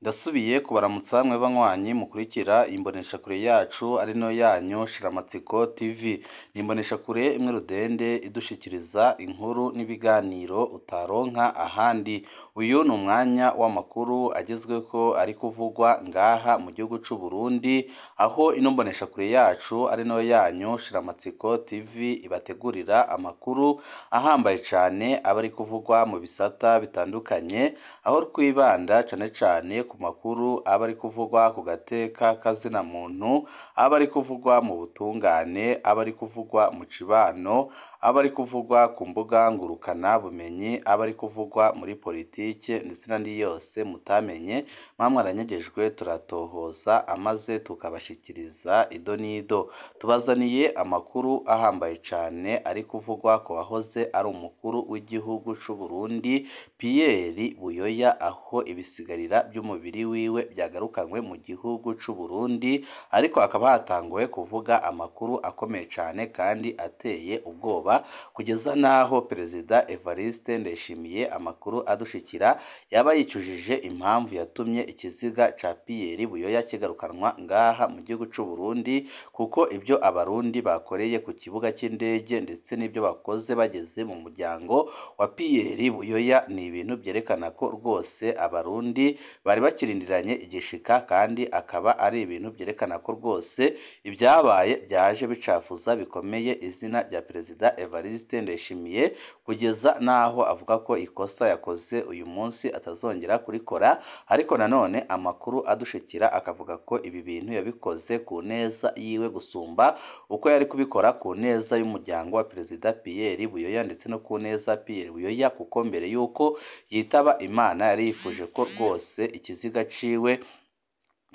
Ndasubiye kubaramutsa mwe banywanyi mukurikira imboneshakure yacu ari no yanyu Shiramatsiko TV. Ni imboneshakure imwe rudende idushikiriza inkuru n'ibiganiro utaronka ahandi. Uyu ni umwanya w'amakuru agezweho ari kuvugwa ngaha mu gihugu c'u Burundi, aho ino mboneshakure yacu ari no yanyu Shiramatsiko TV ibategurira amakuru ahambaye cane aba ari kuvugwa mu bisata bitandukanye, aho twibanda cane cane ku makuru aba ari kuvugwa ku gateka kazina muntu, aba ari kuvugwa mu butungane, aba ari kuvugwa mu cibano, aba ari kuvugwa ku mbuga ngurukana bumenyi, aba ari kuvugwa muri politike ndetse n'andi yose mutamenye, mwa mwaranyegejwe turatohoza amaze tukabashikiriza ido n'ido. Tubazaniye amakuru ahambaye cane ari kuvugwa ku wahoze ari umukuru w'igihugu c'u Burundi Pierre Buyoya, aho ibisigarira by'umubiri wiwe byagarukanywe mu gihugu c'u Burundi, ariko hakaba hatanguwe kuvuga amakuru akomeye cane kandi ateye ubwoba, kugeza n'aho Perezida Evariste Ndayishimiye amakuru adushikira yaba yicujije impamvu yatumye ikiziga ca Pierre Buyoya kigarukanwa ngaha mu gihugu c'u Burundi, kuko ibyo abarundi bakoreye ku kibuga c'indege ndetse n'ibyo bakoze bageze mu muryango wa Pierre Buyoya ni ibintu byerekana ko rwose abarundi bari bakirindiranye igishika, kandi akaba ari ibintu byerekana ko rwose ibyabaye byaje bicafuza bikomeye izina rya Perezida Evariste Ndayishimiye, kugeza n'aho avuga ko ikosa yakoze uyu munsi atazongera kurikora. Ariko nanone amakuru adushikira akavuga ko ibi bintu yabikoze ku neza yiwe gusumba uko yari kubikora ku neza y'umuryango wa Perezida Pierre Buyoya ndetse no ku neza Pierre Buyoya, kuko mbere y'uko yitaba Imana yari yifuje ko rwose ikiziga ciwe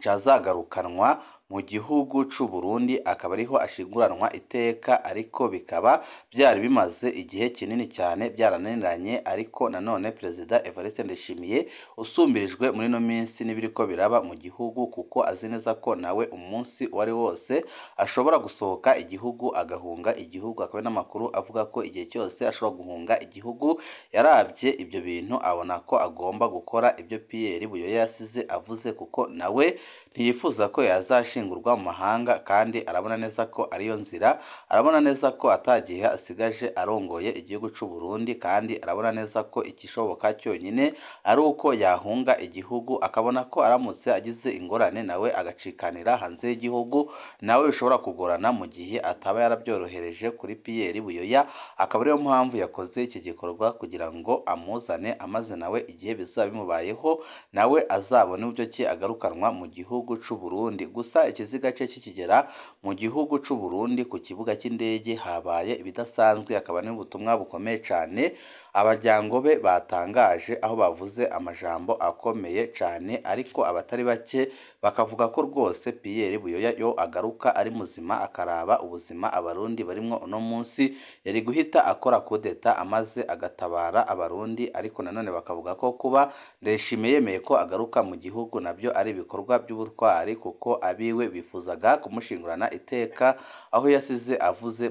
cazagarukanwa mu gihugu c'u Burundi, akaba ariho ashinguranwa iteka, ariko bikaba byari bimaze igihe kinini cyane byarananiranye. Ariko nanone Perezida Evariste Ndayishimiye usumbirijwe muri ino minsi n'ibiriko biraba mu gihugu, kuko azi neza ko nawe umunsi uwari wose ashobora gusohoka igihugu agahunga igihugu, akaba n'amakuru avuga ko igihe cyose ashobora guhunga igihugu. Yarabye ibyo bintu abona ko agomba gukora ibyo Pierre Buyoya yasize avuze, kuko nawe ntiyifuza ko yazashingurwa mu mahanga, kandi arabona neza ko ariyo nzira, arabona neza ko atagihe asigaje arongoye igihugu c'u Burundi, kandi arabona neza ko igishoboka cyonyine ari uko yahunga igihugu, akabona ko aramutse agize ingorane nawe agacikanira hanze y'igihugu, nawe bishobora kugorana mu gihe ataba yarabyorohereje kuri Pierre Buyoya. Akaba ariyo mpamvu yakoze iki gikorwa kugira ngo amuzane, amaze nawe igihe bizaba bimubayeho nawe azabone uburyo ki agarukanwa mu gihugu c'u Burundi. Gusa ikiziga cye kikigera mu gihugu c'u Burundi ku kibuga cy'indege habaye ibidasanzwe, akaba n'ubutumwa bukomeye cane abajyango be batangaje, aho bavuze amajambo akomeye cane, ariko abatari bake bakavuga ko rwose Pierre Buyoya yo agaruka ari muzima akaraba ubuzima abarundi barimwo uno munsi, yari guhita akora kudeta amaze agatabara abarundi. Ariko nanone bakavuga ko kuba Ndayishimiye yemeye ko agaruka mu gihugu nabyo ari ibikorwa by'ubutwari, kuko abiwe bifuzaga kumushingurana iteka aho yasize avuze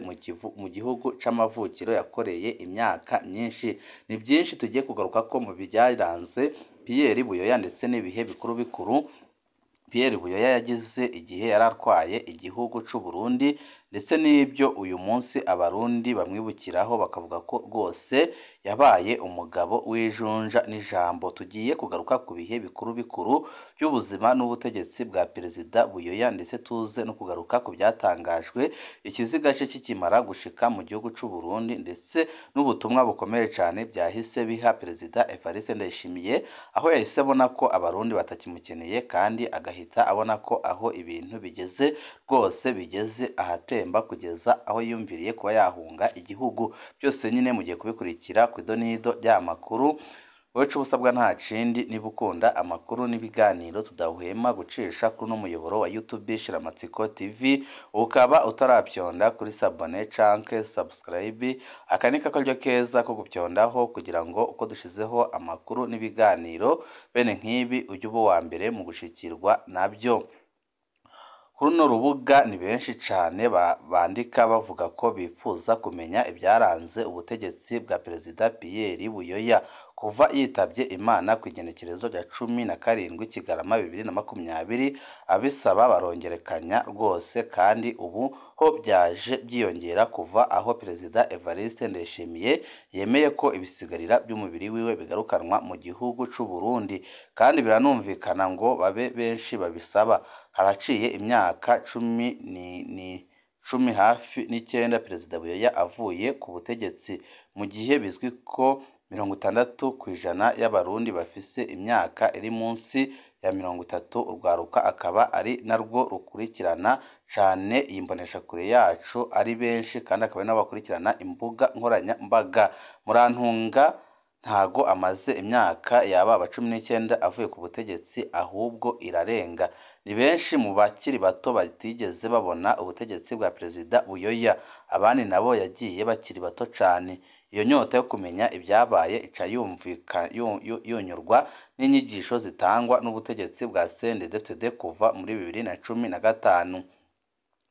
mu gihugu c'amavukiro yakoreye imyaka myinshi. Ni byinshi tugiye kugaruka ko mu byaranze Pierre Buyoya ndetse n'ibihe bikuru bikuru Pierre Buyoya yagize igihe yari atwaye igihugu c'u Burundi, ndetse n'ibyo uyu munsi abarundi bamwibukiraho bakavuga ko rwose yabaye umugabo w'ijunja n'ijambo. Tugiye kugaruka ku bihe bikuru bikuru by'ubuzima n'ubutegetsi bwa Perezida Buyoya, ndetse tuze no kugaruka ku byatangajwe ikiziga cye kikimara gushika mu gihugu c'u Burundi, ndetse n'ubutumwa bukomeye cane byahise biha Perezida Evariste Ndayishimiye, aho yahise abona ko abarundi batakimukeneye, kandi agahita abona ko aho ibintu bigeze rwose bigeze ahatemba, kugeza aho yiyumviriye kuba yahunga igihugu. Byose nyine mugiye kubikurikira ku ido n'ido ry'amakuru. Wowe ico usabwa nta kindi, niba ukunda amakuru n'ibiganiro tudahwema gucisha kuri uno muyoboro wa YouTube Shiramatsiko TV, ukaba utaravyonda kuri sabone canke subscribe, aka ni kakaryo keza ko gupyondaho kugira ngo uko dushizeho amakuru n'ibiganiro bene nk'ibi ujye uba uwa mbere mu gushikirwa nabyo. Kuri runo rubuga ni benshi cane bandika bavuga ko bifuza kumenya ibyaranze ubutegetsi bwa Perezida Pierre Buyoya. Kuva yitavye Imana kw'igenekerezo rya 17 Kigarama 2020, abisaba barongerekanya rwose, kandi ubu ho vyaje vyiyongera kuva aho Perezida Evariste Ndayishimiye yemeye ko ibisigarira vy'umubiri wiwe bigarukanwa mu gihugu c'u Burundi, kandi biranumvikana ngo babe benshi babisaba. Haraciye imyaka 10 hafi n'icenda Perezida Buyoya avuye ku butegetsi, mu gihe bizwi ko 60% y'abarundi bafise imyaka iri munsi ya 30, urwaruka akaba ari narwo rukurikirana cane iyi mboneshakure yacu ari benshi, kandi akaba ari nabo bakurikirana imbuga nkoranyambaga. Murantunga ntago amaze imyaka yababa 19 avuye ku butegetsi, ahubwo irarenga. Ni benshi mu bakiri bato batigeze babona ubutegetsi bwa Perezida Buyoya, abandi nabo yagiye bakiri bato cane. Iyo nyota yo kumenya ibyabaye ica yunyurwa n'inyigisho zitangwa n'ubutegetsi bwa CNDD-FDD kuva muri 2015.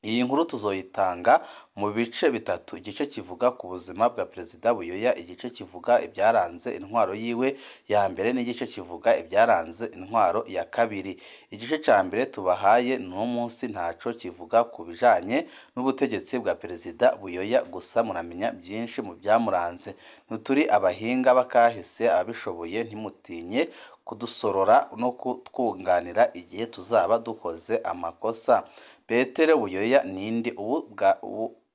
Iyi nkuru tuzoyitanga mu bice bitatu: igice kivuga ku buzima bwa Perezida Buyoya, igice kivuga ibyaranze intwaro yiwe ya mbere, n'igice kivuga ibyaranze intwaro ya kabiri. Igice ca mbere tubahaye n'uno munsi ntaco kivuga ku bijanye n'ubutegetsi bwa Perezida Buyoya, gusa muramenya byinshi mu byamuranze. Ntituri abahinga b'akahise, ababishoboye ntimutinye kudusorora no kutwunganira igihe tuzaba dukoze amakosa. Petero Buyoya ninde?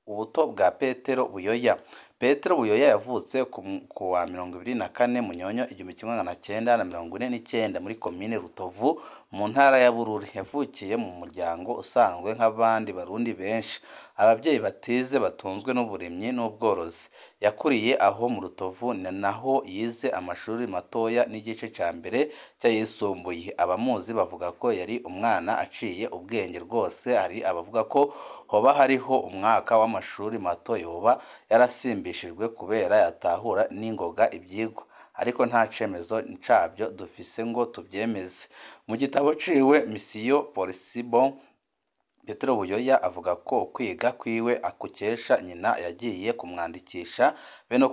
Ubuto bwa Petero Buyoya. Petero Buyoya yavutse ku wa 24 Munyonyo 1949 muri komine Rutovu mu ntara ya Bururi. Yavukiye mu muryango usanzwe nk'abandi Barundi benshi, ababyeyi batize batunzwe n'uburimyi n'ubworozi. Yakuriye aho mu Rutovu, ni naho yize amashuri matoya n'igice ca mbere cy'ayisumbuye. Abamuzi bavuga ko yari umwana aciye ubwenge rwose. Hari abavuga ko hoba hariho umwaka w'amashuri mato yoba yarasimbishijwe kubera yatahura n'ingoga ivyigwa, ariko nta cemezo cabyo dufise ngo tuvyemeze. Mu gitabo ciwe Mission Possible, Petero Buyoya avuga ko kwiga kwiwe akukesha nyina yagiye kumwandikisha be no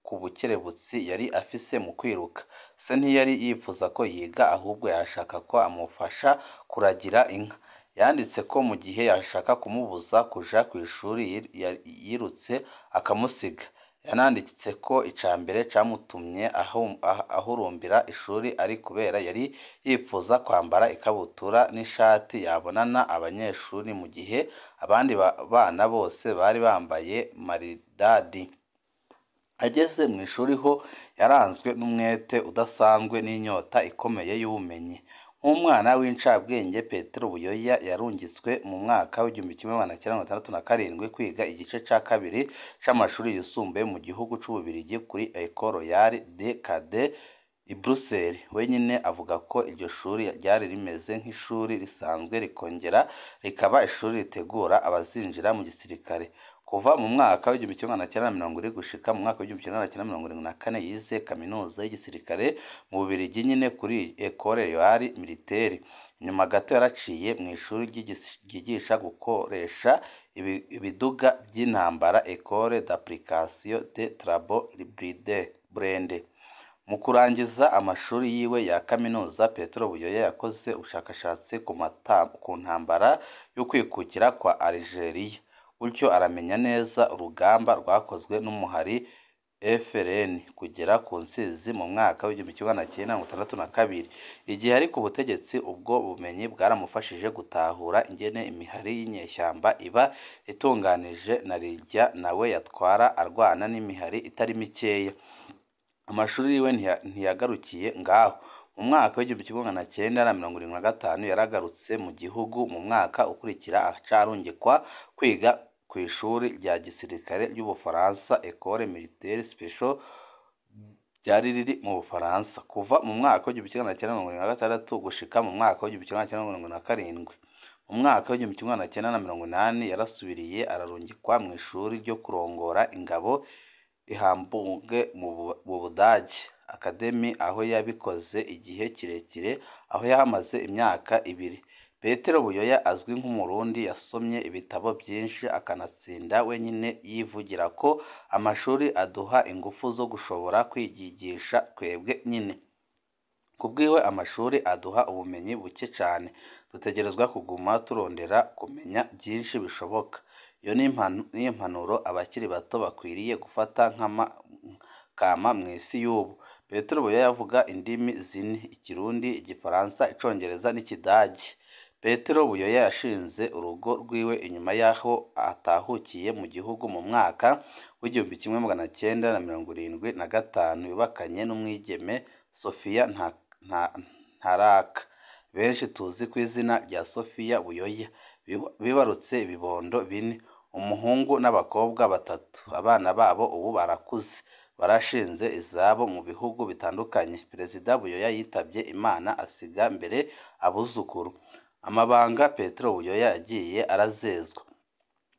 ku bukerebutsi yari afise mu kwiruka. Se ntiyari yifuza ko yiga, ahubwo yashaka ko amufasha kuragira inka. Yanditse ko mu gihe yashaka kumubuza kuja kw'ishuri yirutse akamusiga. Yananditse ko icambere camutumye ahurumbira ishuri ari kubera yari yifuza kwambara ikabutura n'ishati yabonana abanyeshuri, mu gihe abandi bana bose bari bambaye maridadi. Ageze mw'ishuri ho yaranzwe n'umwete udasanzwe n'inyota ikomeye y'ubumenyi. Nk'umwana w'incabwenge, Petero Buyoya yarungitswe mu mwaka w'1967 kwiga igice ca kabiri c'amashuri yisumbuye mu gihugu c'Ububirigi kuri Ecole Royale des Cadets i Bruxelles. Wenyine avuga ko iryo shuri ryari rimeze nk'ishuri risanzwe rikongera rikaba ishuri ritegura abazinjira mu gisirikare. Kuva mu mwaka w'1970 gushika mu mwaka w'1974 yize kaminuza y'igisirikare mu Bubirigi nyine kuri Ecole Royale Militaire. Nyuma gato yaraciye mu ishuri ryigisha gukoresha ibiduga by'intambara, Ecole d'application des travaux blindés. Mu kurangiza amashuri yiwe ya kaminuza, Petero Buyoya yakoze ubushakashatsi ku ntambara yo kwikukira kwa Algeria, gutyo aramenya neza urugamba rwakozwe n'umuhari FLN kugera ku ntsinzi mu mwaka w'1962. Igihe ari ku butegetsi, ubwo bumenyi bwaramufashije gutahura ingene imihari y'inyeshyamba iba itunganije, na rirya nawe yatwara arwana n'imihari itari mikeya. Amashuri yiwe ntiyagarukiye ngaho. Mu mwaka w'1975 yaragarutse mu gihugu, mu mwaka ukurikira aca arungikwa kwiga kw'ishuri rya gisirikare ry'Ubufaransa, Ecole Militaire Speciale, ryari riri mu Bufaransa, kuva mu mwaka w'1976 gushika mu mwaka w'1977. Mu mwaka w'1980 yarasubiriye ararungikwa mw'ishuri ryo kurongora ingabo i Hamburg mu Budage, Academy, aho yabikoze igihe kirekire, aho yahamaze imyaka ibiri. Petero Buyoya azwi nk'umurundi yasomye ibitabo byinshi akanatsinda wenyine, yivugira ko amashuri aduha ingufu zo gushobora kwiyigisha twebwe nyine. Kubwiwe amashuri aduha ubumenyi buke cane, dutegerezwa kuguma turondera kumenya byinshi bishoboka. Iyo ni impanuro abakiri bato bakwiriye gufata nk'amakama mw'isi y'ubu. Petero Buyoya avuga indimi zine: Ikirundi, Igifaransa, Icongereza n'Ikidagi. Petero Buyoya yashinze urugo rwiwe inyuma y'aho atahukiye mu gihugu mu mwaka w'1975, yubakanye n'umwigeme Sophia Ntaraka, benshi tuzi ku izina rya Sophia Buyoya. Bibarutse ibibondo bine, umuhungu n'abakobwa batatu. Abana babo ubu barakuze, barashinze izabo mu bihugu bitandukanye. Perezida Buyoya yitavye Imana asiga mbere abuzukuru. Amabanga Petero Buyoya yagiye arazezwa.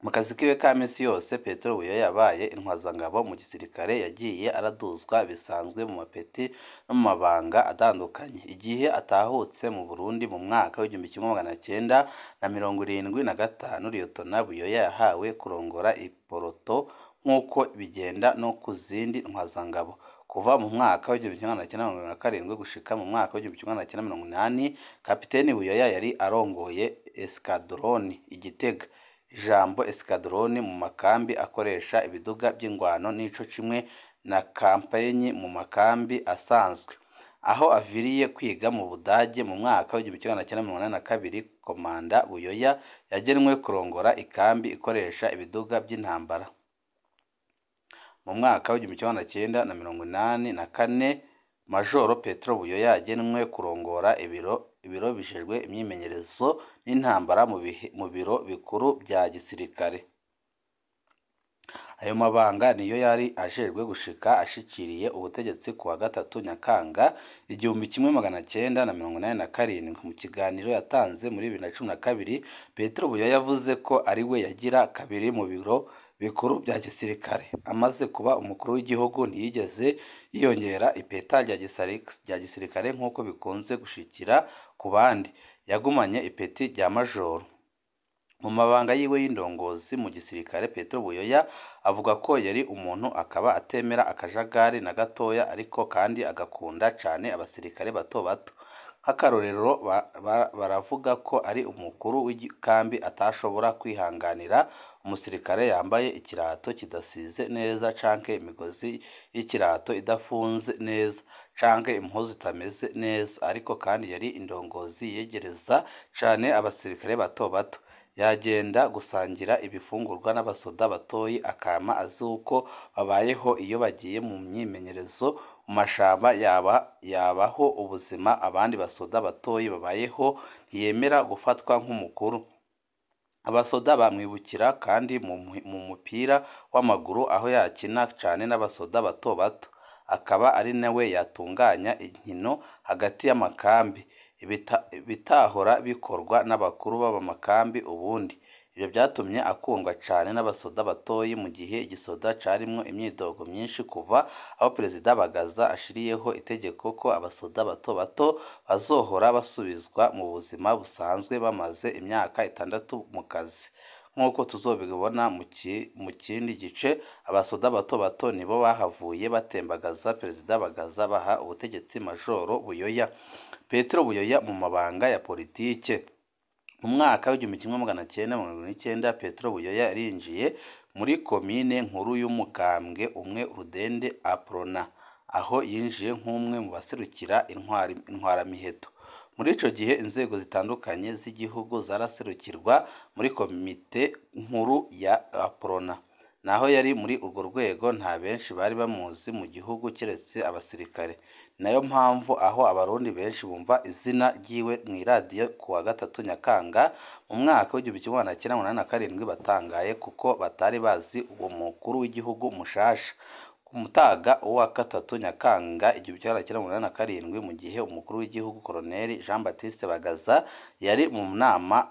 Mu kazi kiwe ka misi yose, Petero Buyoya yabaye intwazangabo mu gisirikare, yagiye araduzwa bisanzwe mu mapeti no mu mabanga atandukanye. Igihe atahutse mu Burundi mu mwaka w'1975, Liyetona Buyoya yahawe kurongora iporoto nk'uko bigenda no ku zindi ntwazangabo. Kuva mu mwaka w'1977 gushika mu mwaka w'1980, Kapiteni Buyoya yari arongoye esikadroni i Gitega. Ijambo esikadroni mu makambi akoresha ibiduga vy'ingwano nico kimwe na kampanyi mu makambi asanzwe. Aho aviriye kwiga mu Budage mu mwaka w'1982, Komanda Buyoya yagenwe kurongora ikambi ikoresha ibiduga vy'intambara. Mu mwaka w'1984, Majoro Petero Buyoya yagenwe kurongora ibiro bijejwe imyimenyerezo n'intambara mu biro bikuru vya gisirikare. Ayo mabanga niyo yari ajejwe gushika ashikiriye ubutegetsi kuwa gatatu Nyakanga 1987. Mu kiganiro yatanze muri 2012, Petero Buyoya yavuze ko ariwe yagira kabiri mu biro bikuru vya gisirikare. Amaze kuba umukuru w'igihugu ntiyigeze yiyongera ipeta rya gisirikare nk'uko bikunze gushikira ku bandi, yagumanye ipeti rya majoro. Mu mabanga yiwe y'indongozi mu gisirikare, Petero Buyoya avuga ko yari umuntu akaba atemera akajagari na gatoya, ariko kandi agakunda cane abasirikare bato bato. Nk'akarorero, baravuga ko ari umukuru w'ikambi atashobora kwihanganira umusirikare yambaye ikirato kidasize neza canke imigozi y'ikirato idafunze neza canke impuzu itameze neza. Ariko kandi yari indongozi yegereza cane abasirikare bato bato. Yagenda gusangira ibifungurwa n'abasoda batoyi, akama azi uko babayeho iyo bagiye mu myimenyerezo mu mashamba, yabaho ubuzima abandi basoda batoyi babayeho, ntiyemera gufatwa nk'umukuru. Abasoda bamwibukira kandi mu mupira w'amaguru, aho yakina cane n'abasoda bato bato, akaba ari nawe yatunganya inkino hagati y'amakambi, ibitahora bikorwa n'abakuru b'amakambi ubundi. Ivyo vyatumye akundwa cane n'abasoda batoyi mu gihe igisoda carimwo imyidogo myinshi kuva aho Perezida Bagaza ashiriyeho itegeko ko abasoda bato bato bazohora basubizwa mu buzima busanzwe bamaze imyaka 6 mu kazi. Nk'uko tuzobibona mu kindi gice, abasoda bato bato nibo bahavuye batembagaza Perezida Bagaza baha ubutegetsi Majoro Buyoya. Petero Buyoya mu mabanga ya politike. Mu mwaka w'1999, Petero Buyoya yarinjiye muri komine nkuru y'umukambwe umwe Rudende Aprona, aho yinjiye nk'umwe mu baserukira intwaramiheto. Muri ico gihe inzego zitandukanye z'igihugu zaraserukirwa muri komite nkuru ya Aprona. Naho yari muri urwo rwego, nta benshi bari bamuzi mu gihugu keretse abasirikare. Nayo mpamvu aho abarundi benshi bumva izina ryiwe mw'iradiyo kuwa gatatu Nyakanga mu mwaka w'1987 batangaye kuko batari bazi uwo mukuru w'igihugu mushasha. Ku mutaga wa gatatu Nyakanga 1987, mu gihe umukuru w'igihugu Colonel Jean Baptiste Bagaza yari mu nama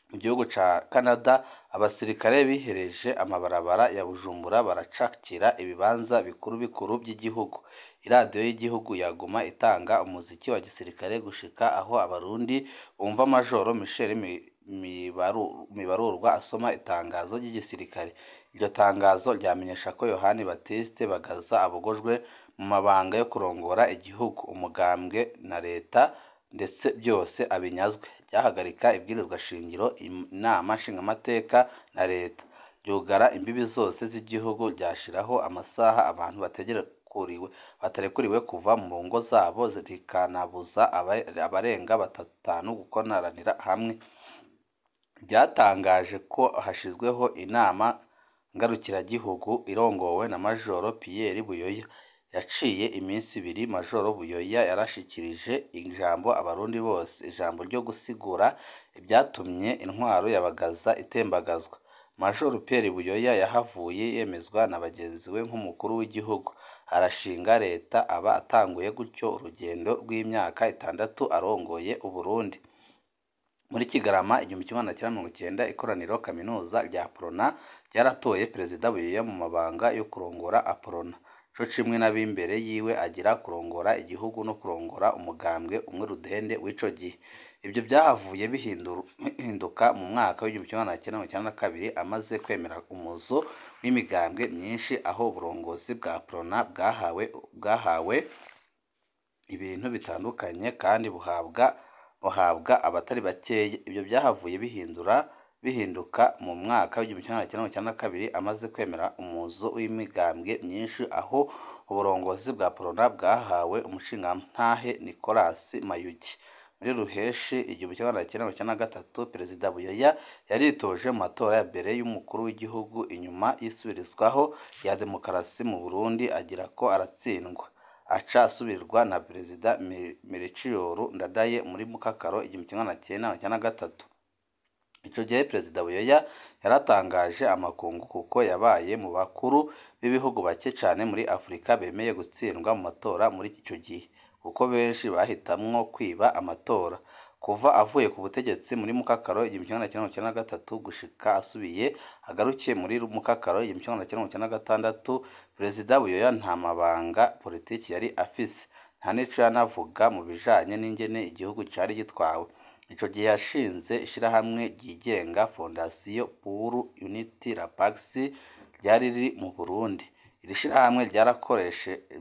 Mu gihugu ca Canada, abasirikare bihereje amabarabara ya Bujumbura baracakira ibibanza bikuru bikuru by'igihugu. Iradiyo y'igihugu yaguma itanga umuziki wa gisirikare gushika aho abarundi bumva Majoro Michel Mibarurwa asoma itangazo ry'igisirikare. Iryo tangazo ryamenyesha ko Yohani Baptiste Bagaza abogojwe mu mabanga yo kurongora igihugu, umugambwe na leta, ndetse byose abinyazwe. Ryahagarika ibwirizwa shingiro, inama nshingamateka na leta, ryugara imbibi zose z'igihugu, ryashiraho amasaha abantu batarekuriwe kuva mu ngo zabo, rikanabuza abarenga 5 gukoranira hamwe. Ryatangaje ko hashizweho inama ngarukiragihugu irongowe na Majoro Pierre Buyoya. Yaciye iminsi ibiri Majoro Buyoya yarashikirije ijambo abarundi bose, ijambo ryo gusigura ibyatumye intwaro ya Bagaza itembagazwa. Majoro Pierre Buyoya yahavuye yemezwa na bagenzi we nk'umukuru w'igihugu, arashinga leta, aba atanguye gutyo urugendo rw'imyaka 6 arongoye Uburundi. Muri Kigarama 1990, ikoraniro kaminuza rya Aprona ryaratoye Perezida Buyoya mu mabanga yo kurongora Aprona, co cimwe n'abimbere yiwe agira kurongora igihugu no kurongora umugambwe umwe rudende w'ico gihe. Ibyo byahavuye bihinduka mu mwaka w'1992 amaze kwemera umuzo w'imigambwe myinshi, aho uburongozi bwa Aprona bwahawe ibintu bitandukanye kandi buhabwa abatari bakeya. Ibyo byahavuye bihinduka mu mwaka w'1992 amaze kwemera umuzo w'imigambwe myinshi, aho uburongozi bwa Aprona bwahawe umushingantahe Nicolas Mayugi. Muri Ruheshi 1993, Perezida Buyoya yaritoje mu matora ya mbere y'umukuru w'igihugu inyuma y'isubirizwaho rya demokarasi mu Burundi, agira ko aratsindwa, aca asubirwa na Perezida Melchior Ndadaye muri Mukakaro 1993. Ico gihe Perezida Buyoya yaratangaje amakungu kuko yabaye mu bakuru b'ibihugu bake cane muri Afrika bemeye gutsindwa mu matora muri ico gihe, kuko benshi bahitamwo kwiba amatora. Kuva avuye ku butegetsi muri Mukakaro 1993 gushika asubiye agarukiye muri Mukakaro 1996, Perezida Buyoya nta mabanga politiki yari afise, nta n'ico yanavuga mu bijanye n'ingene igihugu cari gitwawe. Ico gihe yashinze ishirahamwe ryigenga Fondation pour Unity la Pax ryari riri mu Burundi. Iri shirahamwe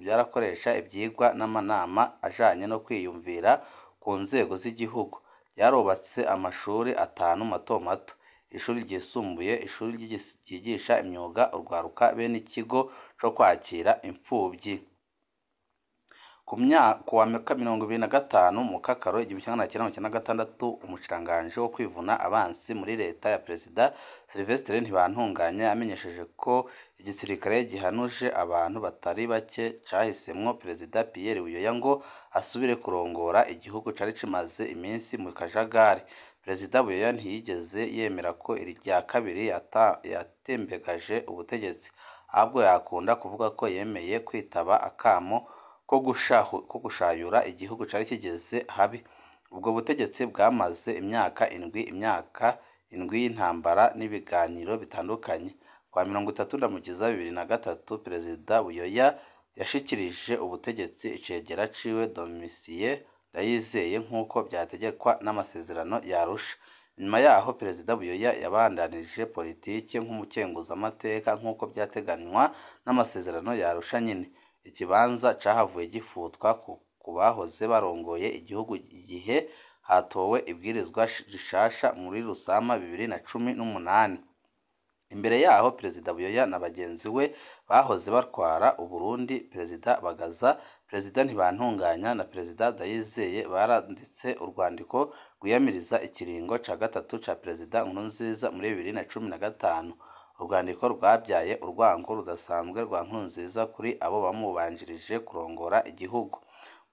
ryarakoresha ivyigwa n'amanama ajanye no kwiyumvira ku nzego z'igihugu. Ryarubatse amashuri 5 mato mato, ishuri ryisumbuye, ishuri ryigisha imyuga urwaruka, be n'ikigo co kwakira impfuvyi. Ku wa 25 Mukakaro 1996, umushikiranganji wo kwivuna abansi muri leta ya Perezida Sylvestre Ntibantunganya yamenyesheje ko igisirikare gihanuje abantu batari bake cahisemwo Perezida Pierre Buyoya ngo asubire kurongora igihugu cari kimaze iminsi mu kajagari. Perezida Buyoya ntiyigeze yemera ko iri rya kabiri yatembegaje ubutegetsi, ahubwo yakunda kuvuga ko yemeye kwitaba akamo ko gushayura igihugu cari kigeze habi. Ubwo butegetsi bwamaze imyaka 7, imyaka 7 y'intambara n'ibiganiro bitandukanye. Kwa 30 Ndamukiza 2003, Perezida Buyoya yashikirije ubutegetsi icegera ciwe Domitien Ndayizeye nk'uko vyategekwa n'amasezerano ya Arusha. Nyuma yaho Perezida Buyoya yabandanije politike nk'umukenguzamateka nk'uko vyateganywa n'amasezerano ya Arusha nyene. Ikibanza cahavuye gifutwa ku bahoze barongoye igihugu igihe hatowe ibwirizwa rishasha muri Rusama 2018. Imbere yaho Perezida Buyoya na bagenzi we bahoze batwara Uburundi, Perezida Bagaza, Perezida Ntibantunganya na Perezida Ndayizeye baranditse urwandiko rwiyamiriza ikiringo ca gatatu ca Perezida Nkurunziza muri 2015. Urwandiko rwabyaye urwango rudasanzwe rwa Nkurunziza kuri abo bamubanjirije kurongora igihugu.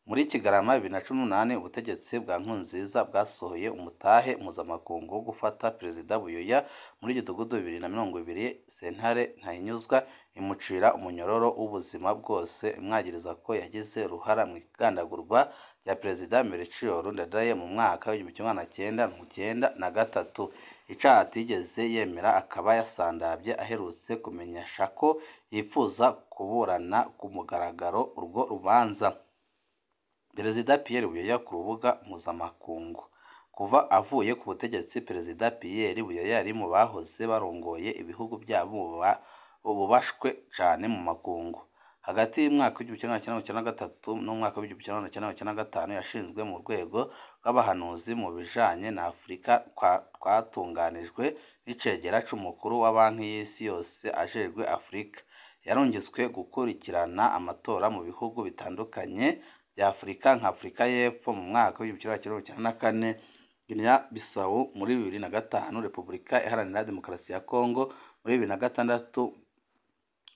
Muri Kigarama 2018, ubutegetsi bwa Nkurunziza bwasohoye umutahe mpuzamakungu wo gufata Perezida Buyoya. Muri Gitugudu 2020, sentare Ntahinyuzwa imucira umunyororo w'ubuzima bwose, imwagiriza ko yagize uruhara mu igandagurwa rya Perezida Melchior Ndadaye mu mwaka w'1993. Icaha atigeze yemera akaba yasandavye aherutse kumenyesha ko yifuza kuburana ku mugaragaro urwo rubanza. Perezida Pierre Buyoya ku rubuga mpuzamakungu. Kuva avuye ku butegetsi, Perezida Pierre Buyoya yari mu bahoze barongoye ibihugu byabo bubashwe cane mu makungu. Hagati y'umwaka w'1993 n'umwaka w'1995 yashinzwe mu rwego rw'abahanuzi mu bijanye na Afurika twatunganijwe n'icegera c'umukuru wa banki y'isi yose ajejwe Afurika. Yarungitswe gukurikirana amatora mu bihugu bitandukanye vya Afurika nka Afurika y'Epfo mu mwaka w'1994, Guinea Bissau muri 2005, Repubulika Iharanira Demokarasi ya Kongo muri 2006,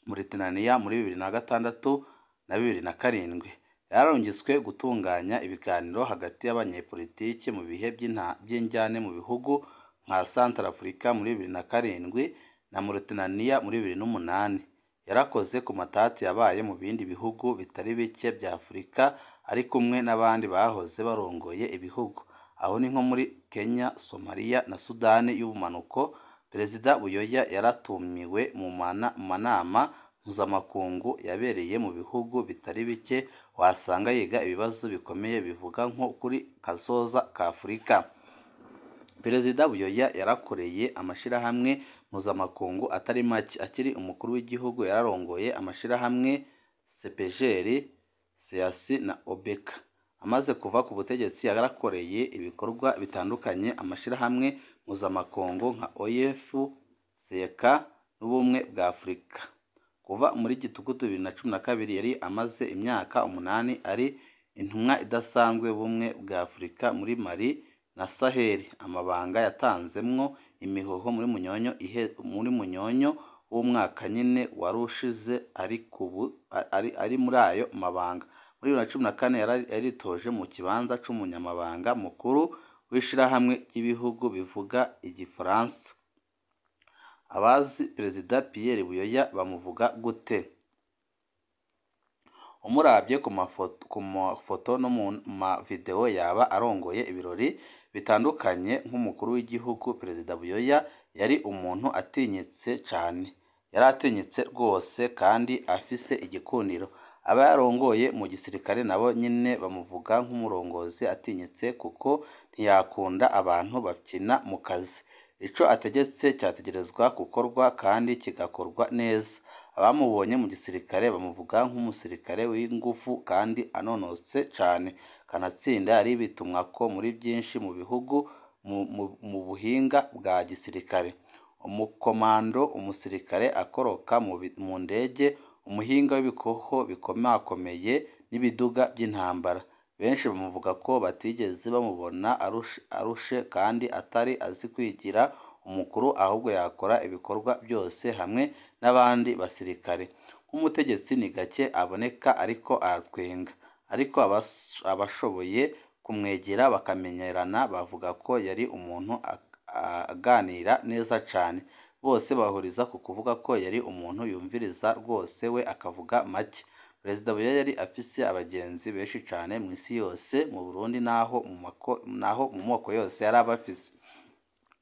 Mauritania muri 2006 na 2007. Yararungitswe gutunganya ibiganiro hagati y'abanyepolitiki mu bihe by'injyane mu bihugu nka Centrafrica muri 2007 na Mauritania muri 2008. Yarakoze ku matati yabaye mu bindi bihugu bitari bike vya Afurika ari kumwe n'abandi bahoze barongoye ibihugu. Aho ni nko muri Kenya, Somalia na Sudani y'ubumanuko. Perezida Buyoya yaratumiwe mu manama mpuzamakungu yabereye mu bihugu bitari bike, wasanga yiga ibibazo bikomeye bivuga nko kuri kazoza ka Afurika. Perezida Buyoya yarakoreye amashirahamwe mpuzamakungu atari make. Akiri umukuru w'igihugu yararongoye amashirahamwe CPGL, CEEAC na OBECA. Amaze kuva ku butegetsi yarakoreye ibikorwa bitandukanye amashirahamwe mpuzamakungu nka OIF, CECA n'Ubumwe bwa Afurika. Kuva muri Gitugutu 2012 yari amaze imyaka 8 ari intumwa idasanzwe y'Ubumwe bwa Afurika muri Mali na Sahel. Amabanga yatanzemwo imihoho muri Munyonyo w'umwaka nyine wari ushize ari muri ayo mabanga. Muri 2014 yaritoje mu kibanza c'umunyamabanga mukuru w'ishirahamwe ry'ibihugu bivuga igifaransa. Abazi Perezida Pierre Buyoya bamuvuga gute? Umuravye ku mafoto no mu mavideo yaba arongoye ibirori bitandukanye nk'umukuru w'igihugu, Perezida Buyoya yari umuntu atinyitse cane. Yari atinyitse rwose kandi afise igikundiro. Aba yarongoye mu gisirikare nabo nyene bamuvuga nk'umurongozi atinyitse kuko ntiyakunda abantu bakina mu kazi. Ico ategetse cyategerezwa gukorwa kandi kigakorwa neza. Abamubonye mu gisirikare bamuvuga nk'umusirikare w'ingufu kandi anonotse cane. Kanatsinda yari bitumwako muri byinshi mu bihugu mu buhinga bwa gisirikare. Umukomando, umusirikare akoroka mu ndege, umuhinga w'ibikoho bikomakomeye n'ibiduga by'intambara. Benshi bamuvuga ko batigeze bamubona arushe kandi atari azi kwigira umukuru, ahubwo yakora ibikorwa byose hamwe n'abandi basirikare. Nk'umutegetsi ni gake aboneka ariko aratwenga, ariko abashoboye kumwegera bakamenyerana bavuga ko yari umuntu aganira neza cane. Bose bahuriza ku kuvuga ko yari umuntu yumviriza rwose, we akavuga make. Perezida Buyoya yari afise abagenzi benshi cane mw'isi yose, mu Burundi naho mu moko yose yari abafise.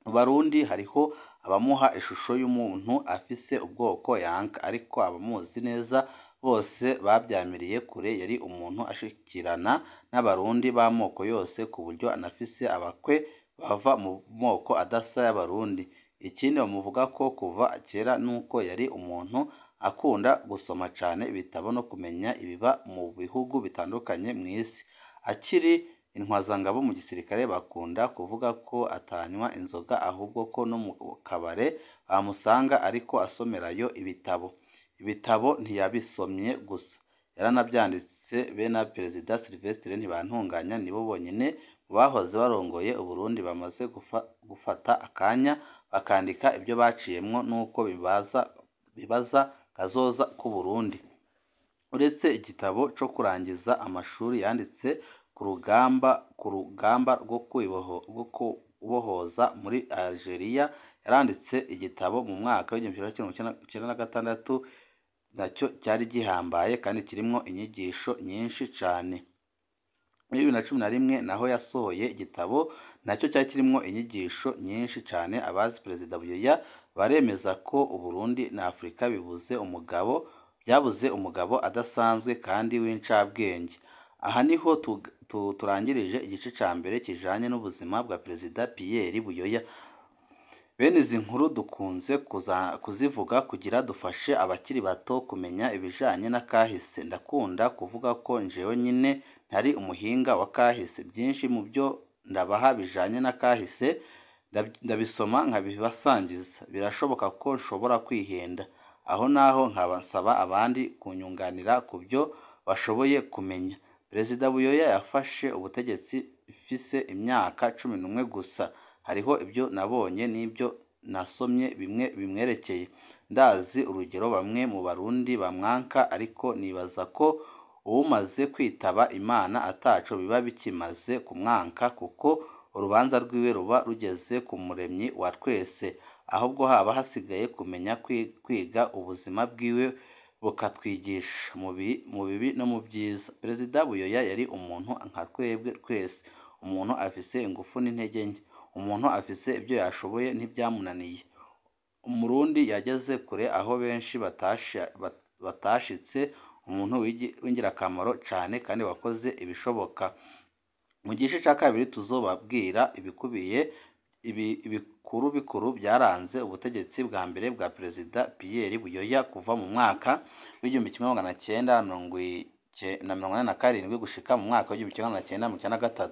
Mu Barundi hariho abamuha ishusho y'umuntu afise ubwoko yanka, ariko abamuzi neza bose bavyamiriye kure. Yari umuntu ashikirana n'Abarundi b'amoko yose ku buryo anafise abakwe bava mu moko adasa y'Abarundi. Ikindi bamuvuga ko kuva kera nuko yari umuntu akunda gusoma cane ibitabo no kumenya ibiba mu bihugu bitandukanye mw'isi. Akiri intwazangabo mu gisirikare bakunda kuvuga ko atanywa inzoga, ahubwo ko no mu kabare bamusanga ariko asomerayo ibitabo. Ibitabo ntiyabisomye gusa, yaranavyanditse. Be na Perezida Sylvestre Ntibantunganya nibo bonyene mu bahoze barongoye Uburundi bamaze gufata akanya bakandika ibyo baciyemwo n'uko bibaza kazoza k'Uburundi. Uretse igitabo co kurangiza amashuri yanditse ku rugamba rwo kubohoza muri Algeria, yaranditse igitabo mu mwaka w'1996 nacyo cyari gihambaye kandi kirimwo inyigisho nyinshi cane. Muri 2011 naho yasohoye igitabo nacyo cyari kirimwo inyigisho nyinshi cane. Abazi Perezida Buyoya baremeza ko Uburundi na Afurika bibuze umugabo, byabuze umugabo adasanzwe kandi w'incabwenge. Aha niho turangirije igice ca mbere kijanye n'ubuzima bwa Perezida Pierre Buyoya. Bene izi nkuru dukunze kuzivuga kugira dufashe abakiri bato kumenya ibijanye n'akahise. Ndakunda kuvuga ko njewe nyine ntari umuhinga wa kahise, byinshi mu byo ndabaha bijanye n'akahise ndabisoma nkabibasangiza. Birashoboka ko nshobora kwihenda aho naho nkabasaba abandi kunyunganira ku byo bashoboye kumenya. Perezida Buyoya yafashe ubutegetsi ifise imyaka 11 gusa. Hariho ibyo nabonye n'ibyo nasomye bimwe bimwerekeye. Ndazi urugero bamwe mu Barundi bamwanka, ariko nibaza ko uwumaze kwitaba Imana ataco biba bikimaze kumwanka, kuko urubanza rwiwe ruba rugeze ku Muremyi wa twese. Ahubwo haba hasigaye kumenya kwiga ubuzima bwiwe bukatwigisha mu bibi no mu byiza. Perezida Buyoya yari umuntu nka twebwe twese, umuntu afise ingufu n'intege nke, umuntu afise ibyo yashoboye ntibyamunaniye. Umurundi yageze kure aho benshi batashitse, umuntu w'ingirakamaro cane kandi wakoze ibishoboka. Mu gice ca kabiri tuzobabwira ibikubiye ibikuru bikuru byaranze ubutegetsi bwa mbere bwa Perezida Pierre Buyoya kuva mu mwaka w'1987 gushika mu mwaka w'1993.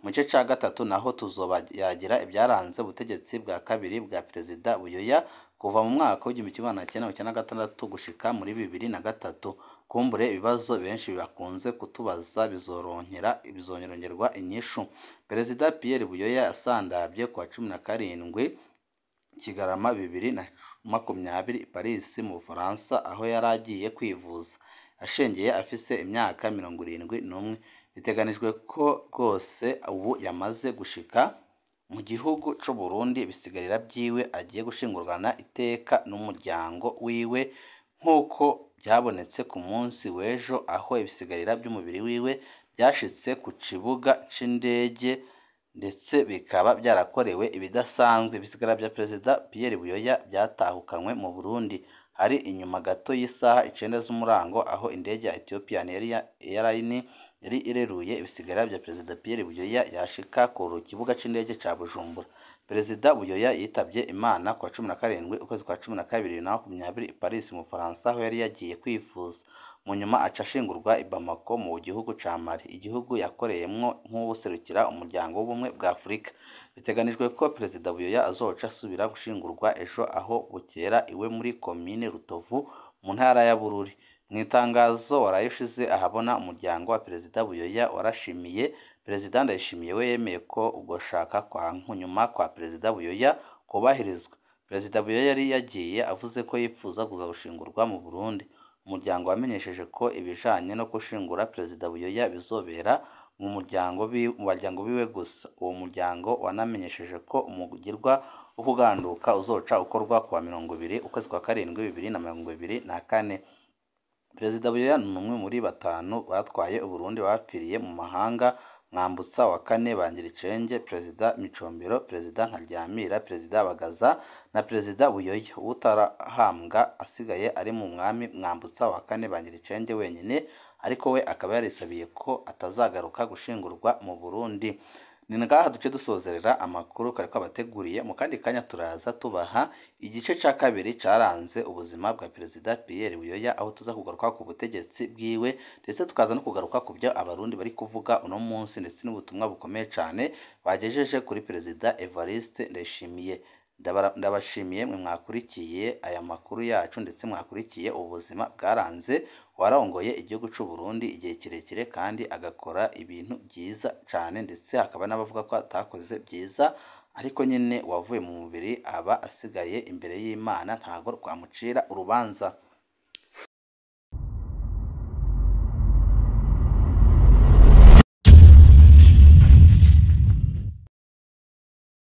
Mu gice ca gatatu naho tuzobayagira ibyaranze ubutegetsi bwa kabiri bwa Perezida Buyoya kuva mu mwaka w'1996 gushika muri 2003. Kumbure ibibazo benshi bakunze kutubaza bizoronkerwa inyishu. Perezida Pierre Buyoya yasandavye kuwa 17 Kigarama 2020 i Paris mu Bufaransa, aho yari agiye kwivuza. Ashengeye afise imyaka 71. Biteganijwe ko rwose ubu yamaze gushika mu gihugu c'u Burundi, ibisigarira vyiwe agiye gushingurwana iteka n'umuryango wiwe, nk'uko byabonetse ku munsi w'ejo aho ibisigarira by'umubiri wiwe byashitse ku kibuga c'indege, ndetse bikaba byarakorewe ibidasanzwe. Ibisigara vya Perezida Pierre Buyoya byatahukanywe mu Burundi hari inyuma gato y'isaha 9 z'umurango, aho indege ya Ethiopian Airlines yari ireruye ibisigara vya Perezida Pierre Buyoya yashika ku kibuga c'indege ca Bujumbura. Perezida Buyoya yitavye Imana kuwa 17 ukwezi kwa 12 2020 i Paris mu Bufaransa, aho yari yagiye kwivuza. Mu nyuma aca ashingurwa i Bamako mu gihugu ca Mali, igihugu yakoreyemwo nk'uwuserukira umuryango w'ubumwe bwa Afurika. Biteganijwe ko Perezida Buyoya azoca asubira gushingurwa ejo aho bukera iwe muri komine Rutovu mu ntara ya Bururi. Mu itangazo waraye ushize ahabona, umuryango wa Perezida Buyoya warashimiye Perezida Ndayishimiye we yemeye ko ugushaka kwa nyuma kwa Perezida Buyoya kubahirizwa. Perezida Buyoya yari yagiye avuze ko yifuza kuza gushingurwa mu Burundi. Umuryango wamenyesheje ko ibijanye no gushingura Perezida Buyoya bizobera mu muryango biwe gusa. Uwo muryango wanamenyesheje ko umugirwa wo kuganduka uzoca ukorwa kuwa 20 ukwezi kwa 7 2024. Perezida Buyoya ni umwe muri batanu batwaye Uburundi bapfiriye mu mahanga: Mwambutsa wa kane Bangiricenge, Perezida Micombero, Perezida Ntaryamira, Perezida Bagaza na Perezida Buyoya. Utarahambwa asigaye ari mu mwami Mwambutsa wa kane Bangiricenge wenyine, ariko we akaba yarisabiye ko atazagaruka gushingurwa mu Burundi. Ni ngaha duce dusozerera amakuru kare kwabateguriye. Mu kandi kanya turaza tubaha igice ca kabiri caranze ubuzima bwa Perezida Pierre Buyoya, aho tuza kugaruka ku butegetsi bwiwe, ndetse tukaza no kugaruka ku byo Abarundi bari kuvuga uno munsi, ndetse n'ubutumwa bukomeye cane bagejeje kuri Perezida Evariste Ndayishimiye. Ndabashimiye mwe mwakurikiye aya makuru yacu, ndetse mwakurikiye ubuzima bwaranze warongoye igihugu c'u Burundi igihe kirekire kandi agakora ibintu byiza cane, ndetse hakaba n'abavuga ko atakoze byiza, ariko nyine wavuye mu mubiri aba asigaye imbere y'Imana, ntago twamucira urubanza.